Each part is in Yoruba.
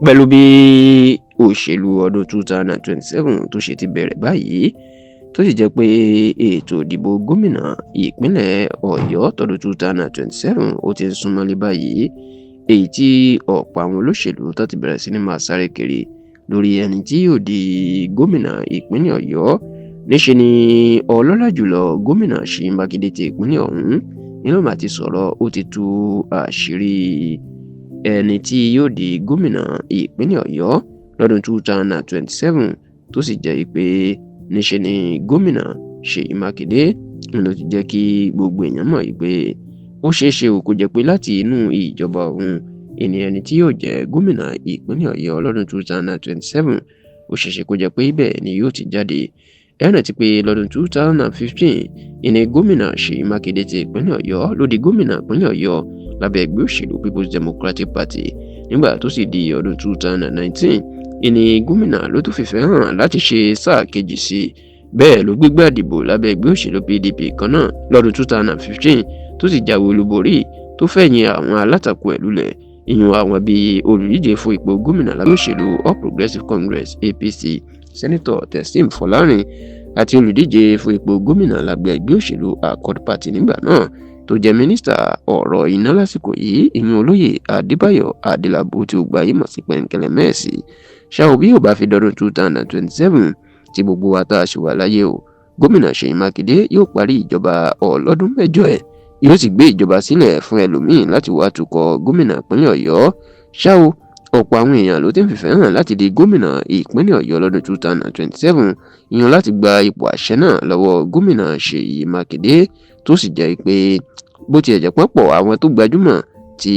Pẹ̀lú bí òṣèlú ọdún 2027 tó ṣe ti bẹ̀rẹ̀ báyìí, tó sì jẹ́ pé ètò ìdìbò gómìnà ìpínlẹ̀ Ọ̀yọ́ tọdún 2027 ó ti ń súnmọ́lé báyìí, èyí tí ọ̀pọ̀ àwọn olóṣèlú tó ti bẹ̀rẹ̀ sí ní máa sáré kiri lórí ẹni tí yóò di gómìnà ìpínlẹ̀ Ọ̀yọ́. Níṣe ni ọlọ́lá jùlọ gómìnà Ṣèyí Mákindé ti ìpínlẹ̀ ọ̀hún ni ló máa ti sọ̀rọ̀. Ó ti tú àṣírí ẹni tí yóò di gómìnà ìpínlẹ̀ Ọ̀yọ́ lọ́dún 2027, tó sì jẹ́ pé níṣe ni gómìnà Ṣèyí Mákindé ló ti jẹ́ kí gbogbo èèyàn mọ̀ pé ó ṣeé ṣe kó jẹ́ pé láti inú ìjọba òun ènìyàn tí yóò jẹ́ gómìnà ìpínlẹ̀ Ọ̀yọ́ lọ́dún 2027, ó ṣeé ṣe kó jẹ́ pé ibẹ̀ ni yóò ti jáde. Ẹ rántí pé lọ́dún 2015 ìní gómìnà Ṣèyí Mákindé ti ìpínlẹ̀ Ọ̀yọ́ ló di gómìnà ìpínlẹ̀ Ọ̀yọ́ lábẹ́ ẹgbẹ́ òṣèlú People's Democratic Party. Nígbà tó sì di ọdún 2019, ìní gómìnà ló tún fìfẹ́ hàn láti ṣe sáà kejì sí i. Bẹ́ẹ̀ ló gbégbá ìdìbò lábẹ́ ẹgbẹ́ òṣèlú PDP kan náà lọ́dún 2015, tó sì jáwé olúborí, tó fẹ̀yìn àwọn alátakò ẹ̀ lulẹ̀, ìyún àwọn bíi olùdíje fún ipò gómìnà lábẹ́ òṣèlú All Progressives Congress, APC, Sẹ́nitọ̀ Teslim Fọlárìn, àti olùdíje fún ipò gómìnà lábẹ́ ẹgbẹ́ òṣèlú Accord Party nígbà náà, tó jẹ́ mínísítà ọ̀rọ̀ iná lásìkò yìí, ìyún olóyè Adébáyọ̀ Adélábù tí ó gbayé mọ̀ sí Pẹ̀ǹkẹ̀lẹ̀ Mẹ́ẹ̀sì. Ṣá ò, bí yóò bá fi dọdún 2027 tí gbogbo wa tá a ṣì wà láyé o, gómìnà Ṣèyí Mákindé yóò parí ìjọba ọlọ́dún 8 ẹ̀, yóò sì gbé ìjọba sílẹ̀ fún ẹlòmíín láti wá tukọ̀ gómìnà ìpínlẹ̀ Ọ̀yọ́. Ṣá o, ọ̀pọ̀ àwọn èèyàn ló ti ń fìfẹ́ hàn láti di gómìnà ìpínlẹ̀ Ọ̀yọ́ lọ́dún 2027, ìyẹn láti gba ipò àṣẹ náà lọ́wọ́ gómìnà Ṣèyí Mákindé, tó sì jẹ́ pé bó tiẹ̀ jẹ́ pọ́pọ̀ àwọn tó gbajúmọ̀ tí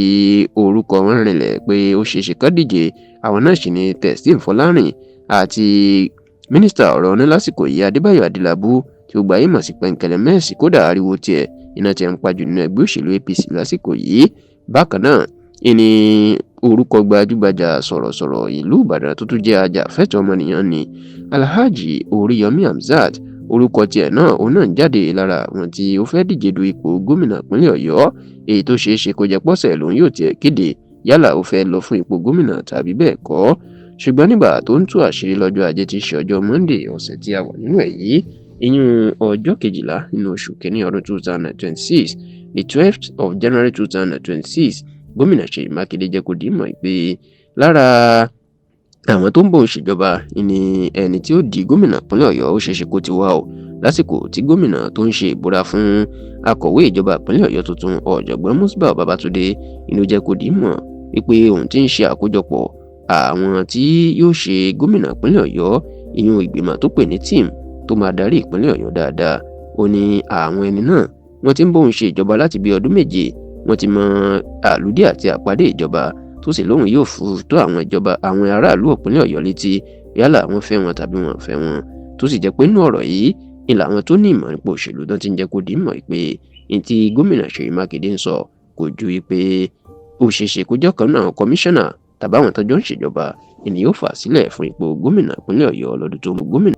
orúkọ wọn rinlẹ̀ pé ó ṣeé ṣe kán díje, àwọn náà sì ni Teslim Fọlárìn àti mínísítà ọ̀rọ̀ ní lásìkò yìí, Adébáyọ̀ Adélábù tí ó gbayé mọ̀ sí Pẹ̀ǹkẹ̀lẹ̀ Mẹ́ẹ̀sì. Kódà ariwo tiẹ̀ iná tiẹ̀ ń pajù nínú ẹgbẹ́ òṣèlú APC lásìkò yìí. Bákan náà ìní orúkọ gbajúgbajà sọ̀rọ̀sọ̀rọ̀ ìlú Ìbàdàn tó tún jẹ́ ajàfẹ́tọ̀ọ́ ọmọnìyàn ni Alhaji Oríyọmí Hamzat, orúkọ tiẹ̀ náà òun náà ń jáde lára àwọn tí ó fẹ́ díje du ipò gómìnà ìpínlẹ̀ Ọ̀yọ́, èyí tó ṣeé ṣe kó jẹ́ pọ́sẹ̀ lòun yóò tiẹ̀ kéde yálà ó fẹ́ lọ fún ipò gómìnà tàbí bẹ́ẹ̀ kọ́. Ṣùgbọ́n nígbà tó ń tú àṣírí lọ́jọ́ ajé tí í ṣe ọjọ́ Monday ọ̀sẹ̀ tí a wà nínú ẹ̀ yìí, ìyún ọjọ́ 12 nínú oṣù kínní ọdún 2026, the 12th of January 2026, gómìnà Ṣèyí Mákindé jẹ́ kó di mọ̀ pé lára àwọn tó ń bọ̀ ṣèjọba ní ẹni tí ó di gómìnà ìpínlẹ̀ Ọ̀yọ́ ó ṣeéṣe kó ti wá o. Lásìkò tí gómìnà tó ń ṣe ìbúra fún akọ̀wé ìjọba ìpínlẹ̀ Ọ̀yọ́ tuntun, ọ̀jọ̀gbọ́n Musbau Babatunde, inú jẹ́ kó di mọ̀ wípé òun ti ń ṣe àkójọpọ̀ àwọn tí yóò ṣe gómìnà ìpínlẹ̀ Ọ̀yọ́, ìyún ìgbìmọ̀ tó pè ní team tó máa darí ìpínlẹ̀ Ọ̀yọ́ dáadáa. Ó ní àwọn ẹni náà wọ́n ti ń bóun ṣe ìjọba láti bí ọdún 7, wọ́n ti mọ àlùdí àti àpàdé ìjọba, tó sì lóun yóò fún tó àwọn ìjọba àwọn aráàlú ìpínlẹ̀ Ọ̀yọ́ létí yálà wọ́n fẹ́ wọn tàbí wọn fẹ́ wọn. Tó sì jẹ́ pé inú ọ̀rọ̀ yìí ni làwọn tó ní ìmọ̀ nípa òṣèlú tó ti ń jẹ́ kó di mọ̀ pé ní tí gómìnà Ṣèyí Mákindé ń sọ kò ju pé ó ṣeé ṣe kó jẹ́ ọ̀kan náà kọmíṣánná tàbí àwọn tó jọ ń ṣèjọba ènìyàn yóò fà sílẹ̀ fún ipò gómìnà ìpínlẹ̀ Ọ̀yọ́ lọ́dún tó ń bọ̀. Gómìnà.